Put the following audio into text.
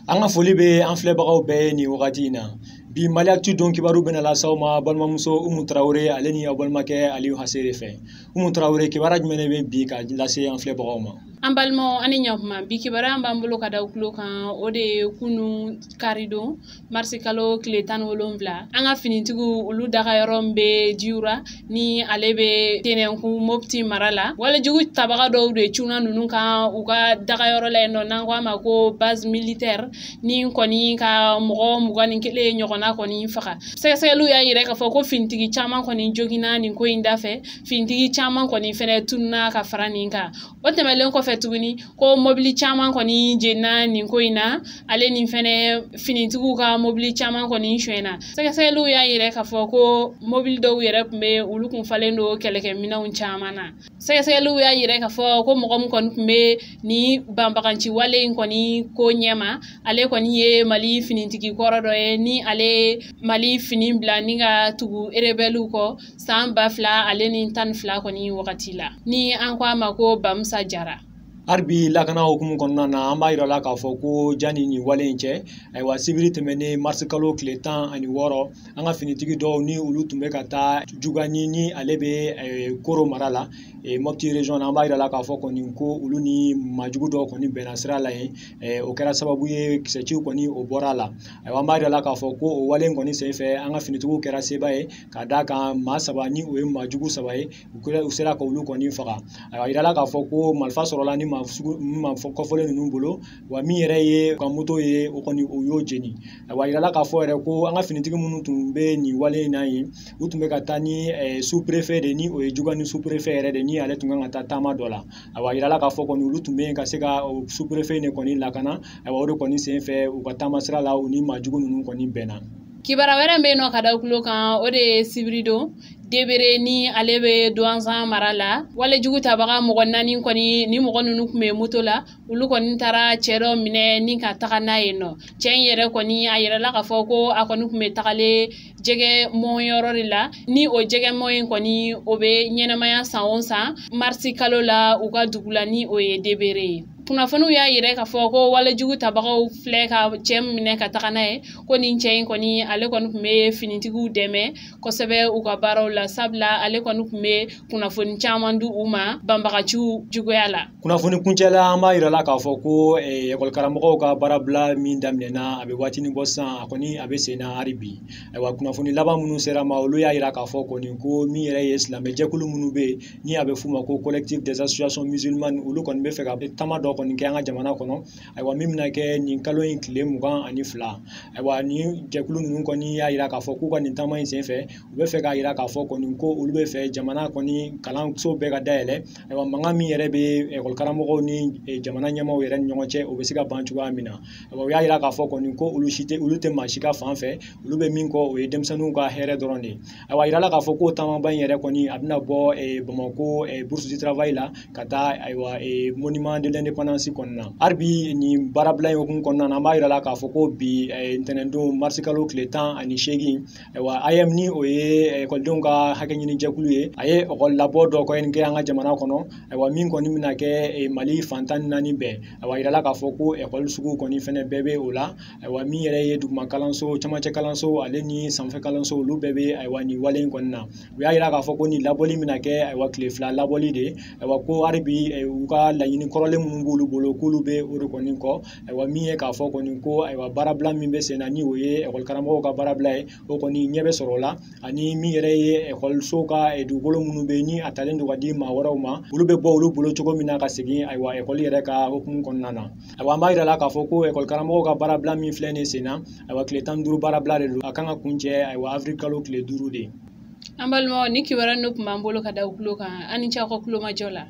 An ka foli bɛ an filɛbagaw bɛɛ ye nin wagati in na. Bi Mali Actu don kibaru bɛna lase aw ma balimamuso Umu Tarawele ale ni aw balimakɛ Aliyu Hasere fɛ. Umu Tarawele, kibaruya jumɛn de bɛ bi ka lase an filɛbagaw ma? An balimaw, ani ɲakuma. Bi kibaruya b'an bolo ka da tulo kan, o de ye kunun karidon marisi kalo tile 17, an ka finitigiw olu daga yɔrɔ min bɛ Diura, ni ale bɛ Tenenku Mopti mara la, walejugu tabaga dɔw de cunna ninnu kan u ka daga yɔrɔ la yen nɔ, n'an ko a ma ko base militaire, ni kɔni ka mɔgɔ 21 ɲɔgɔnna kɔni faga. Sɛgɛsɛgɛliw y'a yira k'a fɔ ko finitigi caman kɔni joginna nin ko in dafɛ, finitigi caman kɔni fɛnɛ tununna ka fara nin kan. O tɛmɛlen kɔfɛ tuguni, ko mobili caman kɔni jenina nin ko in na, ale ni fɛnɛ finitigiw ka mobili caman kɔni sonyɛna. Sɛgɛsɛgɛliw y'a yira k'a fɔ ko mobili dɔw yɛrɛ tun bɛ, olu kun falen don kɛlɛkɛminɛnw caman na. Sɛgɛsɛgɛliw y'a yira k'a fɔ ko mɔgɔ min kɔni tun bɛ ni banbaganci wale in kɔni ko ɲɛma, ale kɔni ye Mali finitigi kɔrɔ dɔ ye, ni ale Mali fini bila ni ka tugu rebɛliw kɔ san 2012 kɔni wagati la, ni an ko a ma ko Bamusa Jara. Hali bi lakana hukumu kɔnɔna na, an b'a yira la k'a fɔ ko janni nin wale in cɛ, ayiwa, sibiri tɛmɛnen marisi kalo tile 16, an ka finitigi dɔw ni olu tun bɛ ka taa Jugani, ni ale bɛ Koro mara la, Mopti région na, an b'a yira la k'a fɔ kɔni ko olu ni maajugu dɔw kɔni bɛnna sira la yen. O kɛra sababu ye kisɛciw kɔni o bɔra a la. Ayiwa, an b'a yira la k'a fɔ ko o wale in kɔni senfɛ, an ka finitigiw kɛra seba ye ka d'a kan maa 3, ni o ye maajugu 3 ye, u sera ka olu kɔni faga. Ayiwa, a yirala k'a fɔ ko marifa sɔrɔla ni maa kɔfɔlen ninnu bolo, wa min yɛrɛ ye ka moto ye, o kɔni o y'o jeni. Ayiwa, a yirala k'a fɔ yɛrɛ ko an ka finitigi minnu tun bɛ nin wale in na yen, u tun bɛ ka taa ni sous-préfet de, ni o ye Jugani sous-préfet yɛrɛ de, ni ale tun kan ka taa taama dɔ la. Ayiwa, a yirala k'a fɔ kɔni olu tun bɛ yen ka se ka sous-préfet de kɔni lakana. Ayiwa, o de kɔni senfɛ, u ka taama sira la, u ni maajugu ninnu kɔni bɛnna. Kibaruya wɛrɛ bɛ yen nɔ ka da tulo kan, o de ye sibiridon Debere, ni ale bɛ Duwanzan mara la, walejugu tabaga mɔgɔ 4 kɔni, ni mɔgɔ ninnu tun bɛ moto la, olu kɔni taara cɛ dɔ minɛ ni ka taga n'a ye nɔ. Cɛ in yɛrɛ kɔni, a yirala k'a fɔ ko a kɔni tun bɛ tagalen jɛgɛ mɔnyɔrɔ de la, ni o jɛgɛ mɔn in kɔni o bɛ ɲɛnamaya san o san marisi kalo la u ka dugu la, ni o ye Debere ye. Kunnafoniw y'a yira k'a fɔ ko walejugu tabagaw filɛ ka cɛ minɛ ka taga n'a ye, ko nin cɛ in kɔni, ale kɔni tun bɛ finitigiw dɛmɛ kosɛbɛ u ka baaraw la, sabula ale kɔni tun bɛ kunnafoni caman di u ma banbagaciw juguya la. Kunnafoni kuncɛ la, an b'a yira la k'a fɔ ko ekɔlikaramɔgɔw ka baarabila min daminɛna a bɛ waatinin bɔ sisan, a kɔni a bɛ sen na hali bi. Ayiwa, kunnafoni laban minnu sera ma, olu y'a yira k'a fɔ kɔni ko min yɛrɛ ye silamɛjɛkulu minnu bɛ yen, ni a bɛ f'u ma ko Collectif des associations musulmanes, olu kɔni bɛ fɛ ka taama dɔ kɔni kɛ an ka jamana kɔnɔ. Ayiwa, min bɛna kɛ nin kalo in tile 22. Ayiwa, nin jɛkulu ninnu kɔni y'a yira k'a fɔ k'u ka nin taama in senfɛ, u bɛ fɛ k'a yira k'a fɔ kɔni ko olu bɛ fɛ jamana kɔni kalanso bɛɛ ka dayɛlɛ. Ayiwa, mankan min yɛrɛ bɛ ekɔlikaramɔgɔw ni jamana ɲɛmaaw yɛrɛ ni ɲɔgɔn cɛ, o bɛ se ka ban cogoya min na. Ayiwa, u y'a yira k'a fɔ kɔni ko olu si tɛ, olu tɛ maa si ka fan fɛ, olu bɛ min kɔ, o ye denmisɛnninw ka hɛrɛ dɔrɔn de ye. Ayiwa, a yirala k'a fɔ k'o taamaba in yɛrɛ kɔni a bɛna bɔ Bamakɔ Bourse du Travail la ka taa, ayiwa, Monument de l'Indépendance kɔnɔna na. Hali bi nin baarabila in hukumu kɔnɔna na, an b'a yira la k'a fɔ ko bi ntɛnɛndon marisi kalo tile 18, ayiwa, AEEM, ni o ye ekɔlidenw ka hakɛ ɲini jɛkulu ye, a ye ekɔli labɔ dɔ kɔni kɛ an ka jamana kɔnɔ. Ayiwa, min kɔni bɛna kɛ Mali fan 14 bɛɛ. Ayiwa, a yirala k'a fɔ ko ekɔli sugu kɔni fɛnɛ bɛɛ bɛ o la. Ayiwa, min yɛrɛ ye duguma kalanso, camancɛ kalanso, ale ni sanfɛ kalanso, olu bɛɛ bɛ, ayiwa, nin wale in kɔni na. U y'a yira k'a fɔ ko nin labɔli bɛna kɛ, ayiwa, tile 2 labɔli de ye. Ayiwa, ko hali bi u ka laɲini kɔrɔlen minnu b'olu bolo, k'olu bɛ o de kɔni kɔ. Ayiwa, min ye k'a fɔ kɔni ko, ayiwa, baarabila min bɛ sen na, ni o ye ekɔlikaramɔgɔw ka baarabila ye, o kɔni ɲɛ bɛ sɔrɔ o la, ani min yɛrɛ ye ekɔliso ka dugukolo minnu bɛ yen, ni a talen don ka di maa wɛrɛw ma, olu bɛ bɔ olu bolo cogo min na ka segin, ayiwa, ekɔli yɛrɛ ka hukumu kɔnɔna na. Ayiwa, an b'a yira la k'a fɔ ko ekɔlikaramɔgɔw ka baarabila min filɛ nin sen na, ayiwa, tile 15 baarabila de don, a kan ka kuncɛ, ayiwa, avril kalo tile 5 de. An balimaw, ni kibaruya ninnu tun b'an bolo ka da u tulo kan, an ni ce aw ka tulomajɔ la.